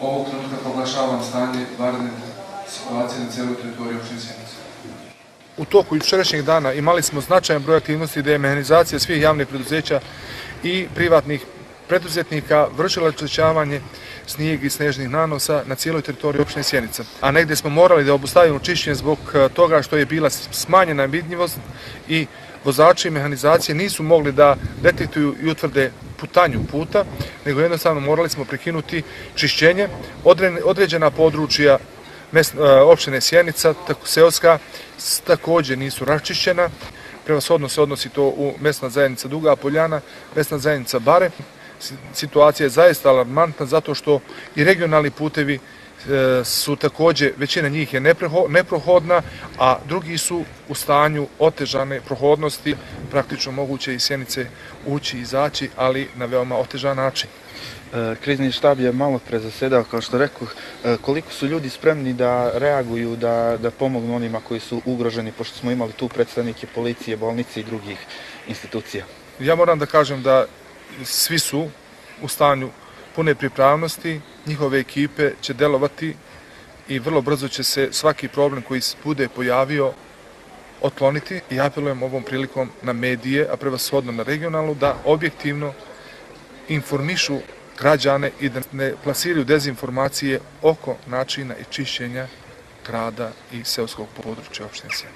ovog trenutka proglašavam stanje vanredne situacije na cijeloj teritoriji opštine Sjenica. U toku jučerašnjeg dana imali smo značajan broj aktivnosti gdje je mehanizacija svih javnih preduzeća i privatnih preduzetnika vršila očišćavanje snijeg i snežnih nanosa na cijeloj teritoriji opštine Sjenica. A negdje smo morali da obustavimo čišćenje zbog toga što je bila smanjena vidljivost i vozači mehanizacije nisu mogli da detektuju i utvrde putanju puta, nego jednostavno morali smo prekinuti čišćenje. Određena područja opštine Sjenica, seoska, također nisu raščišćena. Prevashodno se odnosi to u mesna zajednica Duga Poljana, mesna zajednica Bare. Situacija je zaista alarmantna zato što i regionalni putevi su također, većina njih je neprohodna, a drugi su u stanju otežane prohodnosti, praktično moguće iz Sjenice ući i izaći, ali na veoma otežan način. Krizni štab je malo pre zasedao, kao što rekao, koliko su ljudi spremni da reaguju, da pomognu onima koji su ugroženi, pošto smo imali tu predstavnike policije, bolnice i drugih institucija. Ja moram da kažem da svi su u stanju pune pripravnosti, njihove ekipe će delovati i vrlo brzo će se svaki problem koji se bude pojavio otkloniti. I apelujem ovom prilikom na medije, a prevashodno na regionalnu, da objektivno informišu građane i da ne plasiraju dezinformacije oko načina i čišćenja grada i seoskog područja opštine Sjenica.